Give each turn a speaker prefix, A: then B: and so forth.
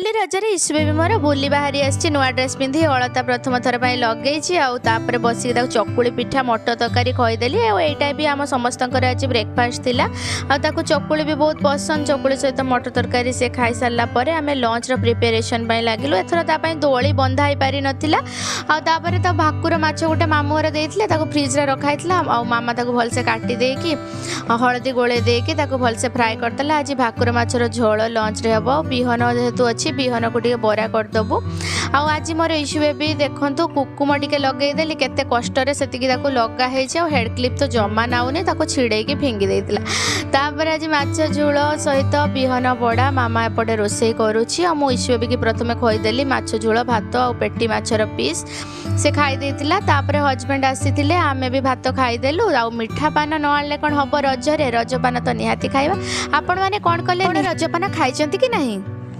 A: ପହିଲି ରଜରେ issue baby ମୋର ବୁଲି ବାହାରି ଆସିଛି। ନୂଆ ଡ୍ରେସ୍ ପିନ୍ଧି ଅଳତା ପ୍ରଥମ ଥର ପାଇଁ ଲଗେଇଛି, ଆଉ ତାପରେ ବସିକି ତାକୁ ଚକୁଳି ପିଠା ମଟର ତରକାରୀ ଖୋଇଦେଲି। ଆଉ ଏଇଟା ବି ଆମ ସମସ୍ତଙ୍କର ଆଜି ବ୍ରେକଫାଷ୍ଟ ଥିଲା। ଆଉ ତାକୁ ଚକୁଳି ବି ବହୁତ ପସନ୍ଦ। ଚକୁଳି ସହିତ ମଟର ତରକାରୀ ସେ ଖାଇସାରିଲା ପରେ ଆମେ ଲଞ୍ଚର ପ୍ରିପାରେସନ୍ ପାଇଁ ଲାଗିଲୁ। ଏଥର ତା ପାଇଁ ଦୋଳି ବନ୍ଧା ହେଇପାରିନଥିଲା। ଆଉ ତାପରେ ତ ଭାକୁର ମାଛ ଗୋଟେ ମାମୁଁ ଘର ଦେଇଥିଲେ, ତାକୁ ଫ୍ରିଜରେ ରଖା ହେଇଥିଲା। ଆଉ ମାମା ତାକୁ ଭଲସେ କାଟି ଦେଇକି ହଳଦୀ ଗୋଳେଇ ଦେଇକି ତାକୁ ଭଲସେ ଫ୍ରାଏ କରିଦେଲା। ଆଜି ଭାକୁର ମାଛର ଝୋଳ ଲଞ୍ଚରେ ହେବ। ଆଉ ବିହନ ଯେହେତୁ ଅଛି, ବିହନକୁ ଟିକେ ବରା କରିଦେବୁ। ଆଉ ଆଜି ମୋର ଇସୁ ବେବି ଦେଖନ୍ତୁ, କୁକୁମ ଟିକେ ଲଗେଇଦେଲି, କେତେ କଷ୍ଟରେ ସେତିକି ତାକୁ ଲଗା ହେଇଛି। ଆଉ ହେଡ଼୍ କ୍ଲିପ୍ ତ ଜମା ନାଉନି, ତାକୁ ଛିଡ଼େଇକି ଫିଙ୍ଗି ଦେଇଥିଲା। ତାପରେ ଆଜି ମାଛ ଝୋଳ ସହିତ ବିହନ ବଡ଼ା ମାମା ଏପଟେ ରୋଷେଇ କରୁଛି। ଆଉ ମୁଁ ଇସୁ ବେବିକି ପ୍ରଥମେ ଖୋଇଦେଲି ମାଛ ଝୋଳ, ଭାତ ଆଉ ପେଟି ମାଛର ପିସ୍, ସେ ଖାଇ ଦେଇଥିଲା। ତାପରେ ହଜବେଣ୍ଡ ଆସିଥିଲେ, ଆମେ ବି ଭାତ ଖାଇଦେଲୁ। ଆଉ ମିଠା ପାନ ନ ଆଣିଲେ କ'ଣ ହେବ ରଜରେ? ରଜପାନ ତ ନିହାତି ଖାଇବା। ଆପଣମାନେ କ'ଣ କଲେ, ରଜପାନ ଖାଇଛନ୍ତି କି ନାହିଁ?